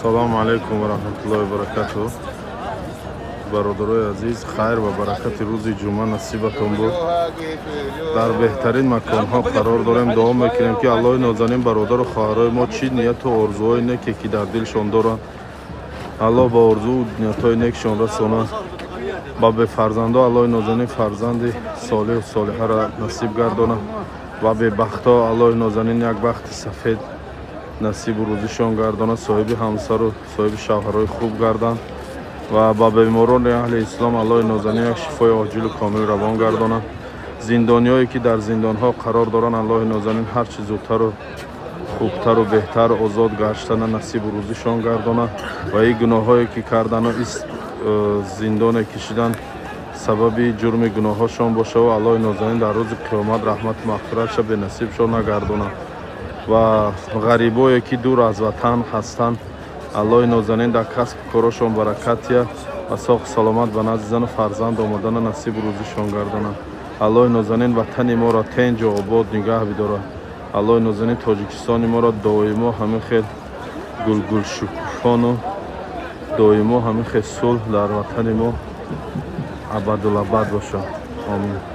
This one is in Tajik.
Ассалому алайкум ва раҳматуллоҳи ва баракатуҳ. Бародарои азиз, хайр ва баракати рӯзи ҷумъа насибатон буд. Дар беҳтарин маконҳо қарор дорем. Дуо мекунем, ки Аллоҳи нозанин бародару хоҳарои мо чӣ нияту орзуҳои неке ки дар дилшон доранд, Аллоҳ ба орзуу ниятҳои некшон расонад. Ба бефарзандо Аллоҳи нозанин фарзанди солиҳу солиҳаро насиб гардонад ва бебахтҳо Аллоҳи нозанин як бахти сафед насибу рӯзишон гардонад, соҳиби ҳамсару соҳиби шавҳарҳои хуб гарданд ва ба беморони аҳли ислом Аллоҳи нозанин як шифои оҷилу комил равон гардонад. Зиндониҳое ки дар зиндонҳо қарор доранд, Аллоҳи нозанин ҳарчи зудтару хубтару беҳтар озод гаштана насибу рӯзишон гардонад ва ин гуноҳҳое ки кардану зиндоне кишидан сабаби ҷурми гуноҳҳошон бошаву Аллоҳи нозанин дар рӯзи қиёмат раҳмату мағфиратша бенасибшон нагардонад. Ва ғарибое ки дур аз ватан ҳастанд, Аллоҳи нозанин дар касбу корошон баракат диҳад ва соғу саломат ба назди зану фарзанд омадана насибу рӯзишон гардонад. Аллоҳи нозанин ватани моро тинҷу обод нигаҳ бидорад. Аллоҳи нозанин Тоҷикистони моро доимо ҳамин хел гулгулшукуфону доимо ҳамин хел сулҳ дар ватани мо абадулабад бошад. Омин.